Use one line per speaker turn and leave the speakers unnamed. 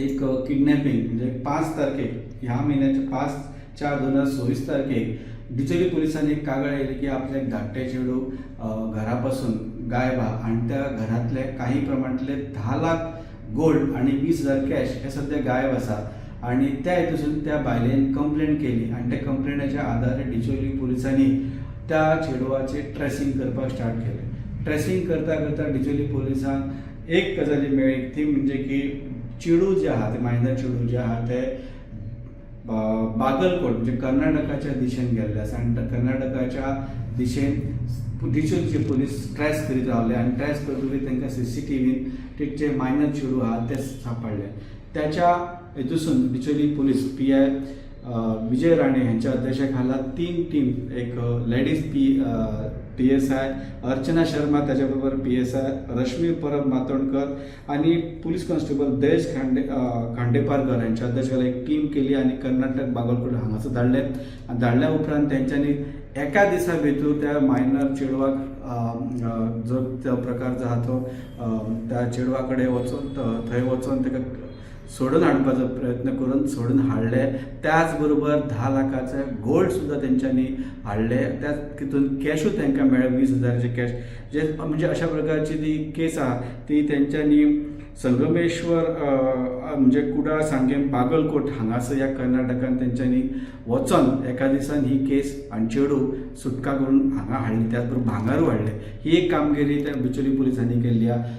एक किडनॅपिंग, म्हणजे 5 तारखेक, ह्या म्हयन्याच्या 5/4/2026 तारखेक डिचोली पुलिसांनी एक कागाळ आयली की आपले एक धाकटे चेडूं घरा पासून गायब आहा आनी त्या घरांतले काही प्रमाणांतले 10 लाख गोल्ड आनी 20,000 कॅश हे सद्या गायब आसा. आनी त्या हेतूसून त्या बायलेन कंप्लेन केली आनी त्या कंप्लेनाच्या आधारे डिचोली पुलिसांनी त्या चेडवाचे ट्रेसींग करपाक स्टार्ट केलें. ट्रेसींग करता करता डिचोली पुलिसांक एक गजाली मेळ्ळी, ती म्हणजे की चेडूं जें आहा तें, मायनर चेडूं जें आहा तें बागलकोट म्हणजे कर्नाटकाच्या दिशेन गेल्ले आसा. आनी कर्नाटकाच्या दिशेन डिचोलीचे पुलीस ट्रेस करीत रावले आनी ट्रेस करतकीर तांकां सीसीटीव्हीन ते जे मायनर चेडूं आहा ते सापडले. त्याच्या हेतूसून डिचोली पुलीस पीआय विजय राणे यांच्या अध्यक्षाखाला तीन टीम, एक लेडीज पीएसआय अर्चना शर्मा, त्याच्याबरोबर पीएसआय रश्मी परब मातोंडकर आणि पोलीस कॉन्स्टेबल दयेश खांडेपारकर यांच्या अध्यक्षाखाला एक टीम केली आणि कर्नाटक बागलकोट हांगासर धाडले. आनी धाडल्या उपरांत तेंच्यांनी एका दिसा भितर त्या मायनर चेडवाक जो तो प्रकार जो आहा तो त्या चेडवा कडेन वचोन, थंय वचोन ताका सोडून हाडपाचो प्रयत्न करून सोडून हाडले. त्याच बरोबर 10 लाखाचे गोल्ड सुद्दां तेंच्यांनी हाडले. त्याच तितून कॅशूय तांकां मेळ्ळे, 20 हजाराचे कॅश. जे म्हणजे अशा प्रकारची ती केस आहा ती तेंच्यांनी संगमेश्वर म्हणजे कुडाळ, सांगें, बागलकोट हांगासर ह्या कर्नाटकान तेंच्यांनी वचोन एका दिसान ही केस आनी चेडूं सुटका करून हांगा हाडली. त्याच बरोबर भांगारूय हाडलें. ही एक कामगिरी त्या बिचोली पुलिसांनी केल्ली आहा.